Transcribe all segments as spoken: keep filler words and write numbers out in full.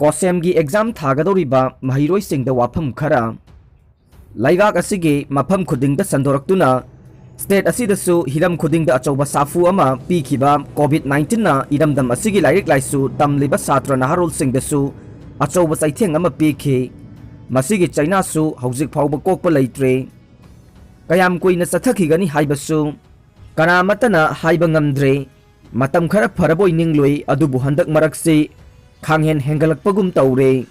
ꯀꯣꯁꯦꯝꯒꯤ exam ꯊꯥꯒꯗꯧꯔꯤꯕ ꯃꯍꯩꯔꯣꯏꯁꯤꯡꯗ ꯋꯥꯐꯝ ꯈꯔ꯫ ꯂꯩꯕꯥꯛ ꯑꯁꯤꯒꯤ ꯃꯐꯝ ꯈꯨꯗꯤꯡꯗ ꯁꯟꯗꯣꯔꯛꯇꯨꯅ ꯁ꯭ꯇꯦꯠ ꯑꯁꯤꯗꯁꯨ ꯍꯤꯔꯝ ꯈꯨꯗꯤꯡꯗ ꯑꯆꯧꯕ ꯁꯥꯐꯨ ꯑꯃ ꯄꯤꯈꯤꯕ ꯀꯣꯚꯤꯗ ꯅꯥꯏꯟꯇꯤꯟꯅ ꯏꯔꯝꯗꯝ ꯑꯁꯤꯒꯤ ꯂꯥꯏꯔꯤꯛ ꯂꯥꯏꯁꯨ ꯇꯝꯂꯤꯕ ꯁꯥꯇ꯭ꯔ ꯅꯍꯥꯔꯣꯜꯁꯤꯡꯗꯁꯨ ꯑꯆꯧꯕ ꯆꯩꯊꯦꯡ ꯑꯃ ꯄꯤꯈꯤ꯫ ꯃꯁꯤꯒꯤ ꯆꯩꯅꯥꯁꯨ ꯍꯧꯖꯤꯛ ꯐꯥꯎꯕ ꯀꯣꯛꯄ ꯂꯩꯇ꯭ꯔꯦ꯫ ꯀꯌꯥꯝ ꯀꯨꯏꯅ ꯆꯠꯊꯈꯤꯒꯅꯤ ꯍꯥꯏꯕꯁꯨ ꯀꯅꯥꯃꯠꯇꯅ ꯍꯥꯏꯕ ꯉꯝꯗ꯭ꯔꯦ꯫ ꯃꯇꯝ ꯈꯔ ꯐꯔꯕꯣꯏ ꯅꯤꯡꯂꯨꯏ, ꯑꯗꯨꯕꯨ ꯍꯟꯗꯛ ꯃꯔꯛꯁꯤ ꯈꯥꯡꯍꯦꯟ ꯍꯦꯟꯒꯠꯂꯛꯄꯒꯨꯝ ꯇꯧꯔꯦ꯫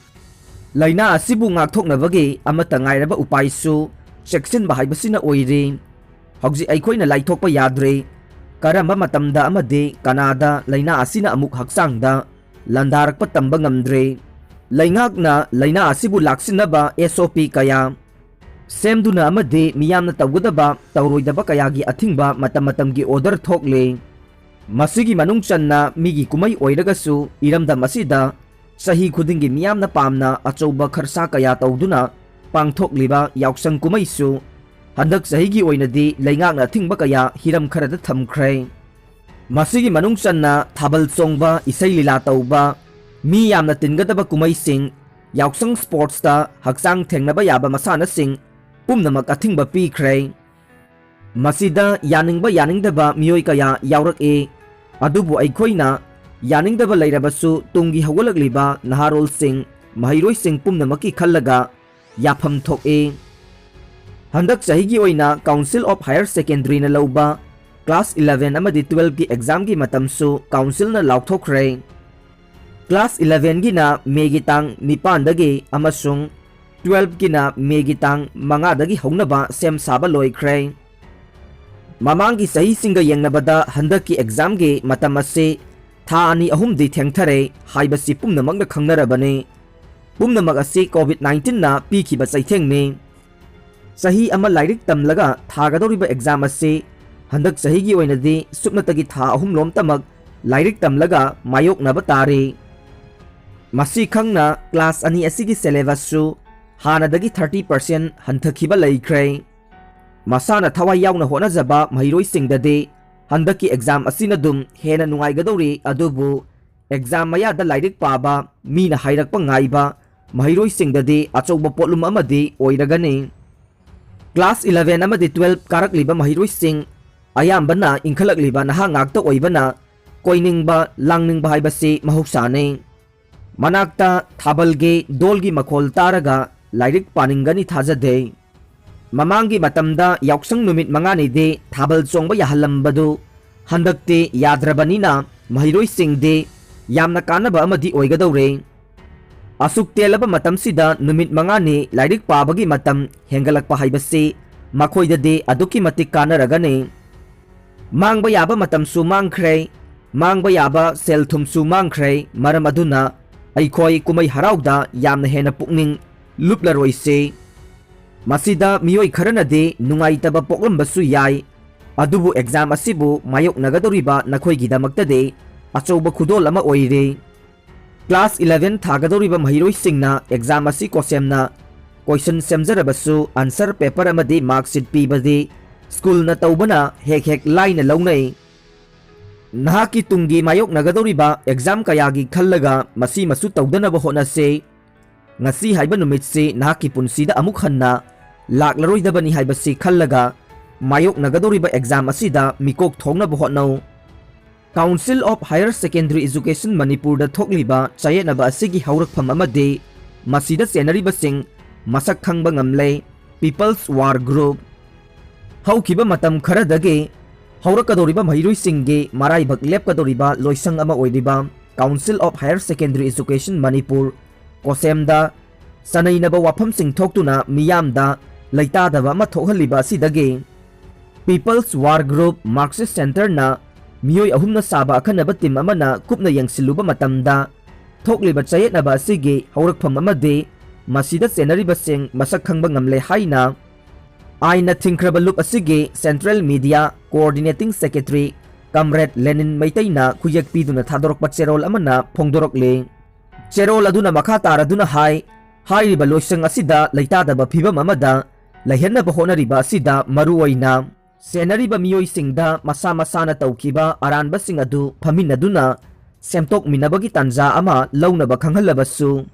ꯂꯥꯏꯅꯥ ꯑꯁꯤꯕꯨ ꯉꯥꯛꯊꯣꯛꯅꯕꯒꯤ ꯑꯃꯠꯇ ꯉꯥꯏꯔꯕ ꯎꯄꯥꯏꯁꯨ ꯆꯦꯛꯁꯤꯟꯕ ꯍꯥꯏꯕꯁꯤꯅ ꯑꯣꯏꯔꯦ꯫ ꯍꯧꯖꯤꯛ ꯑꯩꯈꯣꯏꯅ ꯂꯥꯏꯊꯣꯛꯄ ꯌꯥꯗ꯭ꯔꯦ꯫ ꯀꯔꯝꯕ ꯃꯇꯝꯗ ꯑꯃꯗꯤ ꯀꯅꯥꯗ ꯂꯥꯏꯅꯥ ꯑꯁꯤꯅ ꯑꯃꯨꯛ ꯍꯛꯆꯥꯡꯗ ꯂꯥꯟꯗꯥꯔꯛꯄ ꯇꯝꯕ ꯉꯝꯗ꯭ꯔꯦ꯫ ꯂꯩꯉꯥꯛꯅ ꯂꯥꯏꯅꯥ ꯑꯁꯤꯕꯨ ꯂꯥꯛꯁꯤꯟꯅꯕ ꯑꯦꯁ ꯑꯣ ꯄꯤ ꯀꯌꯥ ꯁꯦꯝꯗꯨꯅ ꯑꯃꯗꯤ ꯃꯤꯌꯥꯝꯅ ꯇꯧꯒꯗꯕ ꯇꯧꯔꯣꯏꯗꯕ ꯀꯌꯥꯒꯤ ꯑꯊꯤꯡꯕ ꯃꯇꯝ ꯃꯇꯝꯒꯤ ꯑꯣꯔꯗꯔ ꯊꯣꯛꯂꯦ꯫ ꯃꯁꯤꯒꯤ ꯃꯅꯨꯡ ꯆꯟꯅ ꯃꯤꯒꯤ ꯀꯨꯝꯍꯩ ꯑꯣꯏꯔꯒꯁꯨ ꯏꯔꯝꯗꯝ ꯑꯁꯤꯗ ꯆꯍꯤ ꯈꯨꯗꯤꯡꯒꯤ ꯃꯤꯌꯥꯝꯅ ꯄꯥꯝꯅ ꯑꯆꯧꯕ ꯈꯔꯁꯥ ꯀꯌꯥ ꯇꯧꯗꯨꯅ ꯄꯥꯡꯊꯣꯛꯂꯤꯕ ꯌꯥꯎꯁꯪ ꯀꯨꯝꯍꯩꯁꯨ ꯍꯟꯗꯛ ꯆꯍꯤꯒꯤ ꯑꯣꯏꯅꯗꯤ ꯂꯩꯉꯥꯛꯅ ꯑꯊꯤꯡꯕ ꯀꯌꯥ ꯍꯤꯔꯝ ꯈꯔꯗ ꯊꯝꯈ꯭ꯔꯦ꯫ ꯃꯁꯤꯒꯤ ꯃꯅꯨꯡ ꯆꯟꯅ ꯊꯥꯕꯜ ꯆꯣꯡꯕ, ꯏꯁꯩ ꯂꯤꯂꯥ ꯇꯧꯕ, ꯃꯤ ꯌꯥꯝꯅ ꯇꯤꯟꯒꯗꯕ ꯀꯨꯝꯍꯩꯁꯤꯡ, ꯌꯥꯎꯁꯪ ꯁ꯭ꯄꯣꯔꯠꯁꯇ ꯍꯛꯆꯥꯡ ꯊꯦꯡꯅꯕ ꯌꯥꯕ ꯃꯁꯥꯟꯅꯁꯤꯡ ꯄꯨꯝꯅꯃꯛ ꯑꯊꯤꯡꯕ ꯄꯤꯈ꯭ꯔꯦ꯫ ꯃꯁꯤꯗ ꯌꯥꯅꯤꯡꯕ ꯌꯥꯅꯤꯡꯗꯕ ꯃꯤꯑꯣꯏ ꯀꯌꯥ ꯌꯥꯎꯔꯛꯏ꯫ ꯑꯗꯨꯕꯨ ꯑꯩꯈꯣꯏꯅ ꯌꯥꯅꯤꯡꯗꯕ ꯂꯩꯔꯕꯁꯨ ꯇꯨꯡꯒꯤ ꯍꯧꯒꯠꯂꯛꯂꯤꯕ ꯅꯍꯥꯔꯣꯜꯁꯤꯡ, ꯃꯍꯩꯔꯣꯏꯁꯤꯡ ꯄꯨꯝꯅꯃꯛꯀꯤ ꯈꯜꯂꯒ ꯌꯥꯐꯝ ꯊꯣꯛꯏ꯫ ꯍꯟꯗꯛ ꯆꯍꯤꯒꯤ ꯑꯣꯏꯅ Council of Higher Secondaryꯅ ꯂꯧꯕ class eleven ꯑꯃꯗꯤ twelveꯀꯤ examꯒꯤ ꯃꯇꯝꯁꯨ councilꯅ ꯂꯥꯎꯊꯣꯛꯈ꯭ꯔꯦ꯫ Class elevenꯒꯤꯅ ꯃꯦꯒꯤ ꯇꯥꯡ ꯅꯤꯄꯥꯟꯗꯒꯤ ꯑꯃꯁꯨꯡ twelveꯀꯤꯅ ꯃꯦꯒꯤ ꯇꯥꯡ ꯃꯉꯥꯗꯒꯤ ꯍꯧꯅꯕ ꯁꯦꯝ ꯁꯥꯕ ꯂꯣꯏꯈ꯭ꯔꯦ꯫ ꯃꯃꯥꯡꯒꯤ ꯆꯍꯤꯁꯤꯡꯒ ꯌꯦꯡꯅꯕꯗ ꯍꯟꯗꯛꯀꯤ examꯒꯤ ꯃꯇꯝ ꯑꯁꯤ ꯊꯥ ꯑꯅꯤ ꯑꯍꯨꯝꯗꯤ ꯊꯦꯡꯊꯔꯦ ꯍꯥꯏꯕꯁꯤ ꯄꯨꯝꯅꯃꯛꯅ ꯈꯪꯅꯔꯕꯅꯤ꯫ ꯄꯨꯝꯅꯃꯛ ꯑꯁꯤ ꯀꯣꯚꯤꯗ ꯅꯥꯏꯟꯇꯤꯟꯅ ꯄꯤꯈꯤꯕ ꯆꯩꯊꯦꯡꯅꯤ꯫ ꯆꯍꯤ ꯑꯃ ꯂꯥꯏꯔꯤꯛ ꯇꯝꯂꯒ ꯊꯥꯒꯗꯧꯔꯤꯕ exam ꯑꯁꯤ ꯍꯟꯗꯛ ꯆꯍꯤꯒꯤ ꯑꯣꯏꯅꯗꯤ ꯁꯨꯞꯅꯇꯒꯤ ꯊꯥ ꯑꯍꯨꯝ ꯂꯣꯝꯇꯃꯛ ꯂꯥꯏꯔꯤꯛ ꯇꯝꯂꯒ ꯃꯥꯌꯣꯛꯅꯕ ꯇꯥꯔꯤ꯫ ꯃꯁꯤ ꯈꯪꯅ class ꯑꯅꯤ ꯑꯁꯤꯒꯤ syllabusꯁꯨ ꯍꯥꯟꯅꯗꯒꯤ thirty percent ꯍꯟꯊꯈꯤꯕ ꯂꯩꯈ꯭ꯔꯦ꯫ ꯃꯁꯥꯅ ꯊꯋꯥꯏ ꯌꯥꯎꯅ ꯍꯣꯠꯅꯖꯕ ꯃꯍꯩꯔꯣꯏꯁꯤꯡꯗꯗꯤ ꯍꯟꯗꯛꯀꯤ exam ꯑꯁꯤꯅ ꯑꯗꯨꯝ ꯍꯦꯟꯅ ꯅꯨꯡꯉꯥꯏꯒꯗꯧꯔꯤ, ꯑꯗꯨꯕꯨ ꯑꯦꯛꯖꯥꯝ ꯃꯌꯥꯗ ꯂꯥꯏꯔꯤꯛ ꯄꯥꯕ, ꯃꯤꯅ ꯍꯥꯏꯔꯛꯄ ꯉꯥꯏꯕ ꯃꯍꯩꯔꯣꯏꯁꯤꯡꯗꯗꯤ ꯑꯆꯧꯕ ꯄꯣꯠꯂꯨꯝ ꯑꯃꯗꯤ ꯑꯣꯏꯔꯒꯅꯤ꯫ ꯀ꯭ꯂꯥꯁ ꯏꯂꯚꯦꯟ ꯑꯃꯗꯤ ꯇꯨꯋꯦꯜꯐ ꯀꯥꯔꯛꯂꯤꯕ ꯃꯍꯩꯔꯣꯏꯁꯤꯡ ꯑꯌꯥꯝꯕꯅ ꯏꯟꯈꯠꯂꯛꯂꯤꯕ ꯅꯍꯥ ꯉꯥꯛꯇ ꯑꯣꯏꯕꯅ ꯀꯣꯏꯅꯤꯡꯕ, ꯂꯥꯡꯅꯤꯡꯕ ꯍꯥꯏꯕꯁꯤ ꯃꯍꯧꯁꯥꯅꯤ꯫ ꯃꯅꯥꯛꯇ ꯊꯥꯕꯜꯒꯤ, ꯙꯣꯜꯒꯤ ꯃꯈꯣꯜ ꯇꯥꯔꯒ ꯂꯥꯏꯔꯤꯛ ꯄꯥꯅꯤꯡꯒꯅꯤ ꯊꯥꯖꯗꯦ꯫ ꯃꯃꯥꯡꯒꯤ ꯃꯇꯝꯗ ꯌꯥꯎꯁꯪ ꯅꯨꯃꯤꯠ ꯃꯉꯥꯅꯤꯗꯤ ꯊꯥꯕꯜ ꯆꯣꯡꯕ ꯌꯥꯍꯜꯂꯝꯕꯗꯨ ꯍꯟꯗꯛꯇꯤ ꯌꯥꯗ꯭ꯔꯕꯅꯤꯅ ꯃꯍꯩꯔꯣꯏꯁꯤꯡꯗꯤ ꯌꯥꯝꯅ ꯀꯥꯟꯅꯕ ꯑꯃꯗꯤ ꯑꯣꯏꯒꯗꯧꯔꯦ꯫ ꯑꯁꯨꯛ ꯇꯦꯜꯂꯕ ꯃꯇꯝꯁꯤꯗ ꯅꯨꯃꯤꯠ ꯃꯉꯥꯅꯤ ꯂꯥꯏꯔꯤꯛ ꯄꯥꯕꯒꯤ ꯃꯇꯝ ꯍꯦꯟꯒꯠꯂꯛꯄ ꯍꯥꯏꯕꯁꯤ ꯃꯈꯣꯏꯗꯗꯤ ꯑꯗꯨꯛꯀꯤ ꯃꯇꯤꯛ ꯀꯥꯟꯅꯔꯒꯅꯤ꯫ ꯃꯥꯡꯕ ꯌꯥꯕ ꯃꯇꯝꯁꯨ ꯃꯥꯡꯈ꯭ꯔꯦ, ꯃꯥꯡꯕ ꯌꯥꯕ ꯁꯦꯜ ꯊꯨꯝꯁꯨ ꯃꯥꯡꯈ꯭ꯔꯦ꯫ ꯃꯔꯝ ꯑꯗꯨꯅ ꯑꯩꯈꯣꯏ ꯀꯨꯝꯍꯩ ꯍꯔꯥꯎꯗ ꯌꯥꯝꯅ ꯍꯦꯟꯅ ꯄꯨꯛꯅꯤꯡ ꯂꯨꯞꯂꯔꯣꯏꯁꯤ꯫ ꯃꯁꯤꯗ ꯃꯤꯑꯣꯏ ꯈꯔꯅꯗꯤ ꯅꯨꯡꯉꯥꯏꯇꯕ ꯄꯣꯛꯂꯝꯕꯁꯨ ꯌꯥꯏ, ꯑꯗꯨꯕꯨ ꯑꯦꯛꯖꯥꯝ ꯑꯁꯤꯕꯨ ꯃꯥꯌꯣꯛꯅꯒꯗꯧꯔꯤꯕ ꯅꯈꯣꯏꯒꯤꯗꯃꯛꯇꯗꯤ ꯑꯆꯧꯕ ꯈꯨꯗꯣꯜ ꯑꯃ ꯑꯣꯏꯔꯦ꯫ ꯀ꯭ꯂꯥꯁ ꯏꯂꯚꯦꯟ ꯊꯥꯒꯗꯧꯔꯤꯕ ꯃꯍꯩꯔꯣꯏꯁꯤꯡꯅ ꯑꯦꯛꯖꯥꯝ ꯑꯁꯤ ꯀꯣꯁꯦꯝꯅ ꯀꯣꯏꯁꯟ ꯁꯦꯝꯖꯔꯕꯁꯨ ꯑꯟꯁꯔ ꯄꯦꯄꯔ ꯑꯃꯗꯤ ꯃꯥꯔꯛꯁꯤꯠ ꯄꯤꯕꯗꯤ ꯁ꯭ꯀꯨꯜꯅ ꯇꯧꯕꯅ ꯍꯦꯛ ꯍꯦꯛ ꯂꯥꯏꯅ ꯂꯧꯅꯩ꯫ ꯅꯍꯥꯛꯀꯤ ꯇꯨꯡꯒꯤ ꯃꯥꯌꯣꯛꯅꯒꯗꯧꯔꯤꯕ ꯑꯦꯛꯖꯥꯝ ꯀꯌꯥꯒꯤ ꯈꯜꯂꯒ ꯃꯁꯤꯃꯁꯨ ꯇꯧꯗꯅꯕ ꯍꯣꯠꯅꯁꯤ꯫ ꯉꯁꯤ ꯍꯥꯏꯕ ꯅꯨꯃꯤꯠꯁꯤ ꯅꯍꯥꯛꯀꯤ ꯄꯨꯟꯁꯤꯗ ꯑꯃꯨꯛ ꯍꯟꯅ ꯂꯥꯛꯂꯔꯣꯏꯗꯕꯅꯤ ꯍꯥꯏꯕꯁꯤ ꯈꯜꯂꯒ ꯃꯥꯌꯣꯛꯅꯒꯗꯧꯔꯤꯕ ꯑꯦꯛꯖꯥꯝ ꯑꯁꯤꯗ ꯃꯤꯀꯣꯛ ꯊꯣꯡꯅꯕ ꯍꯣꯠꯅꯧ꯫ Council of Higher Secondary Education ꯃꯅꯤꯄꯨꯔꯗ ꯊꯣꯛꯂꯤꯕ ꯆꯌꯦꯠꯅꯕ ꯑꯁꯤꯒꯤ ꯍꯧꯔꯛꯐꯝ ꯑꯃꯗꯤ ꯃꯁꯤꯗ ꯆꯦꯟꯅꯔꯤꯕꯁꯤꯡ ꯃꯁꯛ ꯈꯪꯕ ꯉꯝꯂꯦ꯫ People's War Group꯫ ꯍꯧꯈꯤꯕ ꯃꯇꯝ ꯈꯔꯗꯒꯤ ꯍꯧꯔꯛꯀꯗꯧꯔꯤꯕ ꯃꯍꯩꯔꯣꯏꯁꯤꯡꯒꯤ ꯃꯔꯥꯏꯕꯛ ꯂꯦꯞꯀꯗꯧꯔꯤꯕ ꯂꯣꯏꯁꯪ ꯑꯃ ꯑꯣꯏꯔꯤꯕ Council of Higher Secondary Education Manipur, ꯀꯣꯁꯦꯝꯗ ꯆꯅꯩꯅꯕ ꯋꯥꯐꯝꯁꯤꯡ ꯊꯣꯛꯇꯨꯅ ꯃꯤꯌꯥꯝꯗ ꯂꯩꯇꯥꯗꯕ ꯑꯃ ꯊꯣꯛꯍꯜꯂꯤꯕ ꯑꯁꯤꯗꯒꯤ People's War Group Marxist Centreꯅ ꯃꯤꯑꯣꯏ ꯑꯍꯨꯝꯅ ꯁꯥꯕ ꯑꯈꯟꯅꯕ ꯇꯤꯝ ꯑꯃꯅ ꯀꯨꯞꯅ ꯌꯦꯡꯁꯤꯜꯂꯨꯕ ꯃꯇꯝꯗ ꯊꯣꯛꯂꯤꯕ ꯆꯌꯦꯠꯅꯕ ꯑꯁꯤꯒꯤ ꯍꯧꯔꯛꯐꯝ ꯑꯃꯗꯤ ꯃꯁꯤꯗ ꯆꯦꯟꯅꯔꯤꯕꯁꯤꯡ ꯃꯁꯛ ꯈꯪꯕ ꯉꯝꯂꯦ ꯍꯥꯏꯅ ꯑꯥꯏꯟꯅ ꯊꯤꯡꯈ꯭ꯔꯕ ꯂꯨꯞ ꯑꯁꯤꯒꯤ Central Media Coordinating Secretary Comrade Lenin ꯃꯩꯇꯩꯅ ꯈꯨꯌꯦꯛ ꯄꯤꯗꯨꯅ ꯊꯥꯗꯣꯔꯛꯄ ꯆꯦꯔꯣꯜ ꯑꯃꯅ ꯐꯣꯡꯗꯣꯔꯛꯂꯤ꯫ ꯆꯦꯔꯣꯜ ꯑꯗꯨꯅ ꯃꯈꯥ ꯇꯥꯔꯗꯨꯅ ꯍꯥꯏ, ꯍꯥꯏꯔꯤꯕ ꯂꯣꯏꯁꯪ ꯑꯁꯤꯗ ꯂꯩꯇꯥꯗꯕ ꯐꯤꯕꯝ ꯑꯃꯗ ꯂꯩꯍꯟꯅꯕ ꯍꯣꯠꯅꯔꯤꯕ ꯑꯁꯤꯗ ꯃꯔꯨꯑꯣꯏꯅ ꯁꯦꯟꯅꯔꯤꯕ ꯃꯤꯑꯣꯏꯁꯤꯡꯗ ꯃꯁꯥ ꯃꯁꯥꯅ ꯇꯧꯈꯤꯕ ꯑꯔꯥꯟꯕꯁꯤꯡ ꯑꯗꯨ ꯐꯝꯃꯤꯟꯅꯗꯨꯅ ꯁꯦꯝꯗꯣꯛꯃꯤꯟꯅꯕꯒꯤ ꯇꯥꯟꯖꯥ ꯑꯃ ꯂꯧꯅꯕ ꯈꯪꯍꯜꯂꯕꯁꯨ,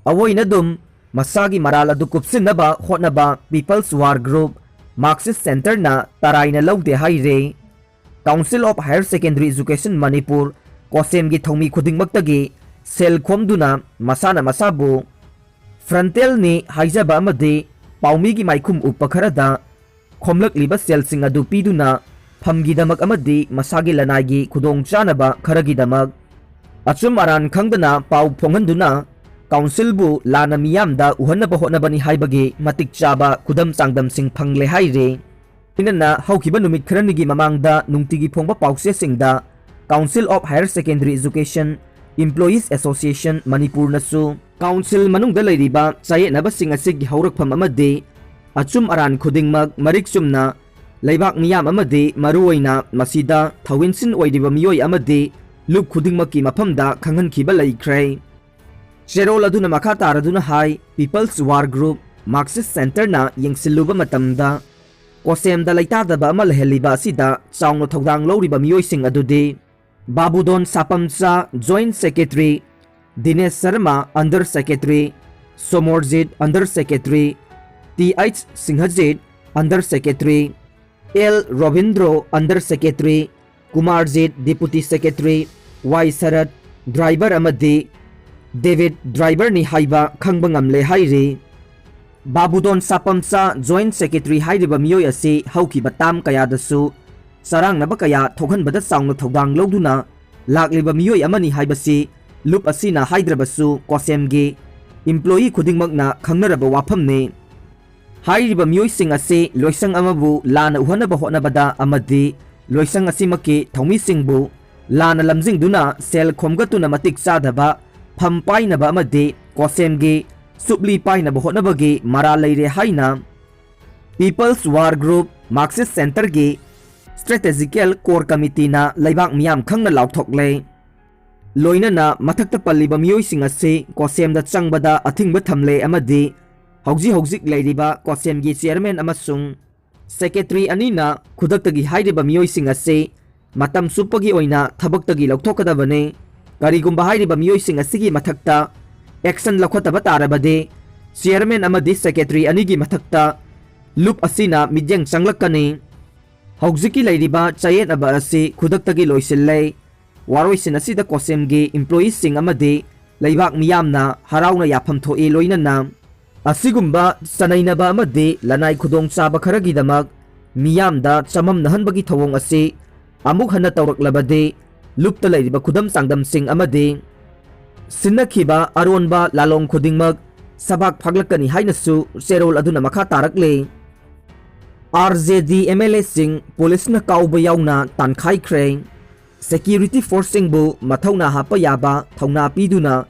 ꯑꯑꯣꯏꯅ ꯑꯗꯨꯝ ꯃꯁꯥꯒꯤ ꯃꯔꯥꯜ ꯑꯗꯨ ꯀꯨꯞꯁꯤꯟꯅꯕ ꯍꯣꯠꯅꯕ People's War Group Marxist Centreꯅ ꯇꯔꯥꯏꯅ ꯂꯧꯗꯦ ꯍꯥꯏꯔꯦ꯫ Council of Higher Secondary Education Manipur, ꯀꯣꯁꯦꯝꯒꯤ ꯊꯧꯃꯤ ꯈꯨꯗꯤꯡꯃꯛꯇꯒꯤ ꯁꯦꯜ ꯈꯣꯝꯗꯨꯅ ꯃꯁꯥꯅ ꯃꯁꯥꯕꯨ frontalꯅꯤ ꯍꯥꯏꯖꯕ ꯑꯃꯗꯤ ꯄꯥꯎꯃꯤꯒꯤ ꯃꯥꯏꯈꯨꯝ ꯎꯞꯄ ꯈꯔꯗ ꯈꯣꯝꯂꯛꯂꯤꯕ ꯁꯦꯜꯁꯤꯡ ꯑꯗꯨ ꯄꯤꯗꯨꯅ ꯐꯝꯒꯤꯗꯃꯛ ꯑꯃꯗꯤ ꯃꯁꯥꯒꯤ ꯂꯅꯥꯏꯒꯤ ꯈꯨꯗꯣꯡꯆꯥꯅꯕ ꯈꯔꯒꯤꯗꯃꯛ ꯑꯆꯨꯝ ꯑꯔꯥꯟ ꯈꯪꯗꯅ ꯄꯥꯎ ꯐꯣꯡꯍꯟꯗꯨꯅ councilꯕꯨ ꯂꯥꯟꯅ ꯃꯤꯌꯥꯝꯗ ꯎꯍꯟꯅꯕ ꯍꯣꯠꯅꯕꯅꯤ ꯍꯥꯏꯕꯒꯤ ꯃꯇꯤꯛ ꯆꯥꯕ ꯈꯨꯗꯝ ꯆꯥꯡꯗꯝꯁꯤꯡ ꯐꯪꯂꯦ ꯍꯥꯏꯔꯤ꯫ ꯂꯣꯏꯅꯅ ꯍꯧꯈꯤꯕ ꯅꯨꯃꯤꯠ ꯈꯔꯅꯤꯒꯤ ꯃꯃꯥꯡꯗ ꯅꯨꯡꯇꯤꯒꯤ ꯐꯣꯡꯕ ꯄꯥꯎꯆꯦꯁꯤꯡꯗ Council of Higher Secondary Education Employees Association ꯃꯅꯤꯄꯨꯔꯅꯁꯨ council ꯃꯅꯨꯡꯗ ꯂꯩꯔꯤꯕ ꯆꯌꯦꯠꯅꯕꯁꯤꯡ ꯑꯁꯤꯒꯤ ꯍꯧꯔꯛꯐꯝ ꯑꯃꯗꯤ ꯑꯆꯨꯝ ꯑꯔꯥꯟ ꯈꯨꯗꯤꯡꯃꯛ ꯃꯔꯤꯛ ꯆꯨꯝꯅ ꯂꯩꯕꯥꯛ ꯃꯤꯌꯥꯝ ꯑꯃꯗꯤ ꯃꯔꯨꯑꯣꯏꯅ ꯃꯁꯤꯗ ꯊꯧꯏꯟꯁꯤꯟ ꯑꯣꯏꯔꯤꯕ ꯃꯤꯑꯣꯏ ꯑꯃꯗꯤ ꯂꯨꯞ ꯈꯨꯗꯤꯡꯃꯛꯀꯤ ꯃꯐꯝꯗ ꯈꯪꯍꯟꯈꯤꯕ ꯂꯩꯈ꯭ꯔꯦ꯫ ꯆꯦꯔꯣꯜ ꯑꯗꯨꯅ ꯃꯈꯥ ꯇꯥꯔꯗꯨꯅ ꯍꯥꯏ, People's War Group Marxist Centreꯅ ꯌꯦꯡꯁꯤꯜꯂꯨꯕ ꯃꯇꯝꯗ ꯀꯣꯁꯦꯝꯗ ꯂꯩꯇꯥꯗꯕ ꯑꯃ ꯂꯩꯍꯜꯂꯤꯕ ꯑꯁꯤꯗ ꯆꯥꯎꯅ ꯊꯧꯗꯥꯡ ꯂꯧꯔꯤꯕ ꯃꯤꯑꯣꯏꯁꯤꯡ ꯑꯗꯨꯗꯤ ꯕꯥꯕꯨꯗꯣꯟ Sapamcha, Joint Secretary, Dinesh Sharma, Under Secretary, Somorjit, Under Secretary, T H Singhajit, Under Secretary, L Robindro, Under Secretary, Kumarjit, Deputy Secretary, Y Sarat, driver ꯑꯃꯗꯤ ꯗꯦꯕꯤꯠ driverꯅꯤ ꯍꯥꯏꯕ ꯈꯪꯕ ꯉꯝꯂꯦ ꯍꯥꯏꯔꯤ꯫ ꯕꯥꯕꯨꯗꯣꯟ ꯁꯥꯄꯝꯆꯥ, Joint Secretary ꯍꯥꯏꯔꯤꯕ ꯃꯤꯑꯣꯏ ꯑꯁꯤ ꯍꯧꯈꯤꯕ ꯇꯥꯝ ꯀꯌꯥꯗꯁꯨ ꯆꯔꯥꯡꯅꯕ ꯀꯌꯥ ꯊꯣꯛꯍꯟꯕꯗ ꯆꯥꯎꯅ ꯊꯧꯗꯥꯡ ꯂꯧꯗꯨꯅ ꯂꯥꯛꯂꯤꯕ ꯃꯤꯑꯣꯏ ꯑꯃꯅꯤ ꯍꯥꯏꯕꯁꯤ ꯂꯨꯞ ꯑꯁꯤꯅ ꯍꯥꯏꯗ꯭ꯔꯕꯁꯨ ꯀꯣꯁꯦꯝꯒꯤ employee ꯈꯨꯗꯤꯡꯃꯛꯅ ꯈꯪꯅꯔꯕ ꯋꯥꯐꯝꯅꯤ꯫ ꯍꯥꯏꯔꯤꯕ ꯃꯤꯑꯣꯏꯁꯤꯡ ꯑꯁꯤ ꯂꯣꯏꯁꯪ ꯑꯃꯕꯨ ꯂꯥꯟꯅ ꯎꯍꯟꯅꯕ ꯍꯣꯠꯅꯕꯗ ꯑꯃꯗꯤ ꯂꯣꯏꯁꯪ ꯑꯁꯤꯃꯛꯀꯤ ꯊꯧꯃꯤꯁꯤꯡꯕꯨ ꯂꯥꯟꯅ ꯂꯝꯖꯤꯡꯗꯨꯅ ꯁꯦꯜ ꯈꯣꯝꯒꯠꯇꯨꯅ ꯃꯇꯤꯛ ꯆꯥꯗꯕ ꯐꯝ ꯄꯥꯏꯅꯕ ꯑꯃꯗꯤ ꯀꯣꯁꯦꯝꯒꯤ ꯁꯨꯞꯂꯤ ꯄꯥꯏꯅꯕ ꯍꯣꯠꯅꯕꯒꯤ ꯃꯔꯥꯜ ꯂꯩꯔꯦ ꯍꯥꯏꯅ People's War Group Marxist Centreꯒꯤ Strategical Core Committeeꯅ ꯂꯩꯕꯥꯛ ꯃꯤꯌꯥꯝ ꯈꯪꯅ ꯂꯥꯎꯊꯣꯛꯂꯦ꯫ ꯂꯣꯏꯅꯅ ꯃꯊꯛꯇ ꯄꯜꯂꯤꯕ ꯃꯤꯑꯣꯏꯁꯤꯡ ꯑꯁꯤ ꯀꯣꯁꯦꯝꯗ ꯆꯪꯕꯗ ꯑꯊꯤꯡꯕ ꯊꯝꯂꯦ ꯑꯃꯗꯤ ꯍꯧꯖꯤꯛ ꯍꯧꯖꯤꯛ ꯂꯩꯔꯤꯕ ꯀꯣꯁꯦꯝꯒꯤ chairman ꯑꯃꯁꯨꯡ secretary ꯑꯅꯤꯅ ꯈꯨꯗꯛꯇꯒꯤ ꯍꯥꯏꯔꯤꯕ ꯃꯤꯑꯣꯏꯁꯤꯡ ꯑꯁꯤ ꯃꯇꯝ ꯆꯨꯞꯄꯒꯤ ꯑꯣꯏꯅ ꯊꯕꯛꯇꯒꯤ ꯂꯧꯊꯣꯛꯀꯗꯕꯅꯤ꯫ ꯀꯔꯤꯒꯨꯝꯕ ꯍꯥꯏꯔꯤꯕ ꯃꯤꯑꯣꯏꯁꯤꯡ ꯑꯁꯤꯒꯤ ꯃꯊꯛꯇ action ꯂꯧꯈꯠꯇꯕ ꯇꯥꯔꯕꯗꯤ, chairman ꯑꯃꯗꯤ secretary ꯑꯅꯤꯒꯤ ꯃꯊꯛꯇ ꯂꯨꯞ ꯑꯁꯤꯅ ꯃꯤꯠꯌꯦꯡ ꯆꯪꯂꯛꯀꯅꯤ꯫ ꯍꯧꯖꯤꯛꯀꯤ ꯂꯩꯔꯤꯕ ꯆꯌꯦꯠꯅꯕ ꯑꯁꯤ ꯈꯨꯗꯛꯇꯒꯤ ꯂꯣꯏꯁꯤꯜꯂꯦ꯫ ꯋꯥꯔꯣꯏꯁꯤꯟ ꯑꯁꯤꯗ ꯀꯣꯁꯦꯝꯒꯤ employeeꯁꯤꯡ ꯑꯃꯗꯤ ꯂꯩꯕꯥꯛ ꯃꯤꯌꯥꯝꯅ ꯍꯔꯥꯎꯅ ꯌꯥꯐꯝ ꯊꯣꯛꯏ꯫ ꯂꯣꯏꯅꯅ ꯑꯁꯤꯒꯨꯝꯕ ꯆꯅꯩꯅꯕ ꯑꯃꯗꯤ ꯂꯅꯥꯏ ꯈꯨꯗꯣꯡꯆꯥꯕ ꯈꯔꯒꯤꯗꯃꯛ ꯃꯤꯌꯥꯝꯗ ꯆꯃꯝꯅꯍꯟꯕꯒꯤ ꯊꯧꯑꯣꯡ ꯑꯁꯤ ꯑꯃꯨꯛ ꯍꯟꯅ ꯇꯧꯔꯛꯂꯕꯗꯤ, ꯂꯨꯞꯇ ꯂꯩꯔꯤꯕ ꯈꯨꯗꯝ ꯆꯥꯡꯗꯝꯁꯤꯡ ꯑꯃꯗꯤ ꯁꯤꯟꯅꯈꯤꯕ ꯑꯔꯣꯟꯕ ꯂꯥꯂꯣꯡ ꯈꯨꯗꯤꯡꯃꯛ ꯁꯕꯥꯛ ꯐꯥꯛꯂꯛꯀꯅꯤ ꯍꯥꯏꯅꯁꯨ ꯆꯦꯔꯣꯜ ꯑꯗꯨꯅ ꯃꯈꯥ ꯇꯥꯔꯛꯂꯤ꯫ RJD MLAꯁꯤꯡ ꯄꯨꯂꯤꯁꯅ ꯀꯥꯎꯕ ꯌꯥꯎꯅ ꯇꯥꯟꯈꯥꯏꯈ꯭ꯔꯦ꯫ Security forceꯁꯤꯡꯕꯨ ꯃꯊꯧꯅꯥ ꯍꯥꯞꯄ ꯌꯥꯕ ꯊꯧꯅꯥ ꯄꯤꯗꯨꯅ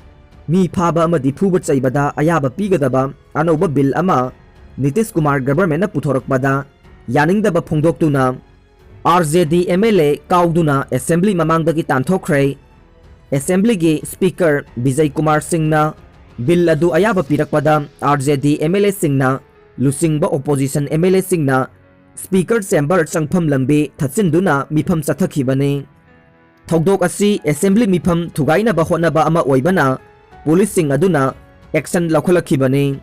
ꯃꯤ ꯐꯥꯕ ꯑꯃꯗꯤ ꯐꯨꯕ ꯆꯩꯕꯗ ꯑꯌꯥꯕ ꯄꯤꯒꯗꯕ ꯑꯅꯧꯕ ꯕꯤꯜ ꯑꯃ ꯅꯤꯇꯤꯁ ꯀꯨꯃꯥꯔ ꯒꯚꯔꯟꯃꯦꯟꯠꯅ ꯄꯨꯊꯣꯔꯛꯄꯗ ꯌꯥꯅꯤꯡꯗꯕ ꯐꯣꯡꯗꯣꯛꯇꯨꯅ RJD MLA ꯀꯥꯎꯗꯨꯅ ꯑꯦꯁꯦꯝꯕ꯭ꯂꯤ ꯃꯃꯥꯡꯗꯒꯤ ꯇꯥꯟꯊꯣꯛꯈ꯭ꯔꯦ꯫ ꯑꯦꯁꯦꯝꯕ꯭ꯂꯤꯒꯤ ꯁ꯭ꯄꯤꯀꯔ ꯕꯤꯖꯩ ꯀꯨꯃꯥꯔ ꯁꯤꯡꯅ ꯕꯤꯜ ꯑꯗꯨ ꯑꯌꯥꯕ ꯄꯤꯔꯛꯄꯗ, RJD MLAꯁꯤꯡꯅ ꯂꯨꯆꯤꯡꯕ ꯑꯣꯄꯣꯖꯤꯁꯟ MLAꯁꯤꯡꯅ ꯁ꯭ꯄꯤꯀꯔ ꯆꯦꯝꯕꯔ ꯆꯪꯐꯝ ꯂꯝꯕꯤ ꯊꯠꯆꯤꯟꯗꯨꯅ ꯃꯤꯐꯝ ꯆꯠꯊꯈꯤꯕꯅꯤ꯫ ꯊꯧꯗꯣꯛ ꯑꯁꯤ ꯑꯦꯁꯦꯝꯕ꯭ꯂꯤ ꯃꯤꯐꯝ ꯊꯨꯒꯥꯏꯅꯕ ꯍꯣꯠꯅꯕ ꯑꯃ ꯑꯣꯏꯕꯅ ꯄꯨꯂꯤꯁꯁꯤꯡ ꯑꯗꯨꯅ ꯑꯦꯛꯁꯟ ꯂꯧꯈꯠꯂꯛꯈꯤꯕꯅꯤ꯫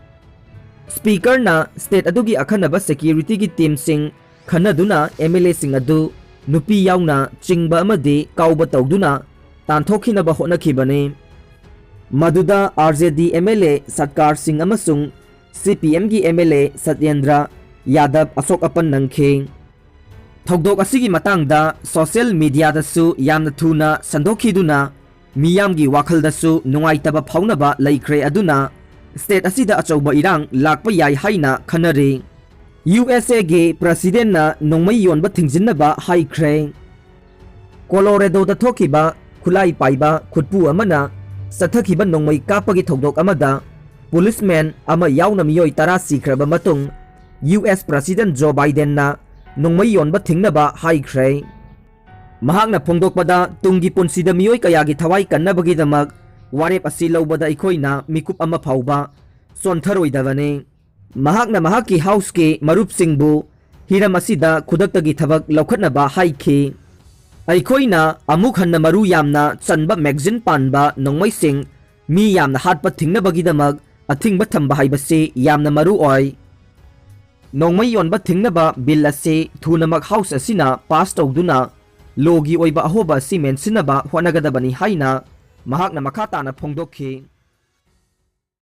ꯁ꯭ꯄꯤꯀꯔꯅ ꯁ꯭ꯇꯦꯠ ꯑꯗꯨꯒꯤ ꯑꯈꯟꯅꯕ ꯁꯦꯀ꯭ꯌꯨꯔꯤꯇꯤꯒꯤ ꯇꯤꯝꯁꯤꯡ ꯈꯟꯅꯗꯨꯅ MLAꯁꯤꯡ ꯑꯗꯨ ꯅꯨꯄꯤ ꯌꯥꯎꯅ ꯆꯤꯡꯕ ꯑꯃꯗꯤ ꯀꯥꯎꯕ ꯇꯧꯗꯨꯅ ꯇꯥꯟꯊꯣꯛꯈꯤꯅꯕ ꯍꯣꯠꯅꯈꯤꯕꯅꯤ꯫ ꯃꯗꯨꯗ RJD MLA ꯁꯠꯀꯥꯔ ꯁꯤꯡ ꯑꯃꯁꯨꯡ CPMꯒꯤ MLA ꯁꯠꯌꯦꯟꯗ꯭ꯔ ꯌꯥꯗꯕ ꯑꯁꯣꯛ ꯑꯄꯟ ꯅꯪꯈꯤ꯫ ꯊꯧꯗꯣꯛ ꯑꯁꯤꯒꯤ ꯃꯇꯥꯡꯗ ꯁꯣꯁꯤꯌꯦꯜ ꯃꯤꯗꯤꯌꯥꯗꯁꯨ ꯌꯥꯝꯅ ꯊꯨꯅ ꯁꯟꯗꯣꯛꯈꯤꯗꯨꯅ ꯃꯤꯌꯥꯝꯒꯤ ꯋꯥꯈꯜꯗꯁꯨ ꯅꯨꯡꯉꯥꯏꯇꯕ ꯐꯥꯎꯅꯕ ꯂꯩꯈ꯭ꯔꯦ꯫ ꯑꯗꯨꯅ ꯁ꯭ꯇꯦꯠ ꯑꯁꯤꯗ ꯑꯆꯧꯕ ꯏꯔꯥꯡ ꯂꯥꯛꯄ ꯌꯥꯏ ꯍꯥꯏꯅ ꯈꯟꯅꯔꯤ꯫ USAꯒꯤ ꯄ꯭ꯔꯁꯤꯗꯦꯟꯅ ꯅꯣꯡꯃꯩ ꯌꯣꯟꯕ ꯊꯤꯡꯖꯤꯟꯅꯕ ꯍꯥꯏꯈ꯭ꯔꯦ꯫ ꯀꯣꯂꯣꯔꯦꯗꯣꯗ ꯊꯣꯛꯈꯤꯕ ꯈꯨꯠꯂꯥꯏ ꯄꯥꯏꯕ ꯈꯨꯠꯄꯨ ꯑꯃꯅ ꯆꯠꯊꯈꯤꯕ ꯅꯣꯡꯃꯩ ꯀꯥꯞꯄꯒꯤ ꯊꯧꯗꯣꯛ ꯑꯃꯗ ꯄꯨꯂꯤꯁꯃꯦꯟ ꯑꯃ ꯌꯥꯎꯅ ꯃꯤꯑꯣꯏ ꯇꯔꯥ ꯁꯤꯈ꯭ꯔꯕ ꯃꯇꯨꯡ, US ꯄ꯭ꯔꯁꯤꯗꯦꯟ ꯖꯣ ꯕꯥꯏꯗꯦꯟꯅ ꯅꯣꯡꯃꯩ ꯌꯣꯟꯕ ꯊꯤꯡꯅꯕ ꯍꯥꯏꯈ꯭ꯔꯦ꯫ ꯃꯍꯥꯛꯅ ꯐꯣꯡꯗꯣꯛꯄꯗ, ꯇꯨꯡꯒꯤ ꯄꯨꯟꯁꯤꯗ ꯃꯤꯑꯣꯏ ꯀꯌꯥꯒꯤ ꯊꯋꯥꯏ ꯀꯟꯅꯕꯒꯤꯗꯃꯛ ꯋꯥꯔꯦꯞ ꯑꯁꯤ ꯂꯧꯕꯗ ꯑꯩꯈꯣꯏꯅ ꯃꯤꯀꯨꯞ ꯑꯃ ꯐꯥꯎꯕ ꯆꯣꯟꯊꯔꯣꯏꯗꯕꯅꯤ꯫ ꯃꯍꯥꯛꯅ ꯃꯍꯥꯛꯀꯤ ꯍꯥꯎꯁꯀꯤ ꯃꯔꯨꯞꯁꯤꯡꯕꯨ ꯍꯤꯔꯝ ꯑꯁꯤꯗ ꯈꯨꯗꯛꯇꯒꯤ ꯊꯕꯛ ꯂꯧꯈꯠꯅꯕ ꯍꯥꯏꯈꯤ꯫ ꯑꯩꯈꯣꯏꯅ ꯑꯃꯨꯛ ꯍꯟꯅ ꯃꯔꯨ ꯌꯥꯝꯅ ꯆꯟꯕ magazine ꯄꯥꯟꯕ ꯅꯣꯡꯃꯩꯁꯤꯡ ꯃꯤ ꯌꯥꯝꯅ ꯍꯥꯠꯄ ꯊꯤꯡꯅꯕꯒꯤꯗꯃꯛ ꯑꯊꯤꯡꯕ ꯊꯝꯕ ꯍꯥꯏꯕꯁꯤ ꯌꯥꯝꯅ ꯃꯔꯨ ꯑꯣꯏ꯫ ꯅꯣꯡꯃꯩ ꯌꯣꯟꯕ ꯊꯤꯡꯅꯕ bill ꯑꯁꯤ ꯊꯨꯅꯃꯛ House ꯑꯁꯤꯅ pass ꯇꯧꯗꯨꯅ lawꯒꯤ ꯑꯣꯏꯕ ꯑꯍꯣꯕ ꯑꯁꯤ ꯃꯦꯟꯁꯤꯟꯅꯕ ꯍꯣꯠꯅꯒꯗꯕꯅꯤ ꯍꯥꯏꯅ ꯃꯍꯥꯛꯅ ꯃꯈꯥ ꯇꯥꯅ ꯐꯣꯡꯗꯣꯛꯈꯤ꯫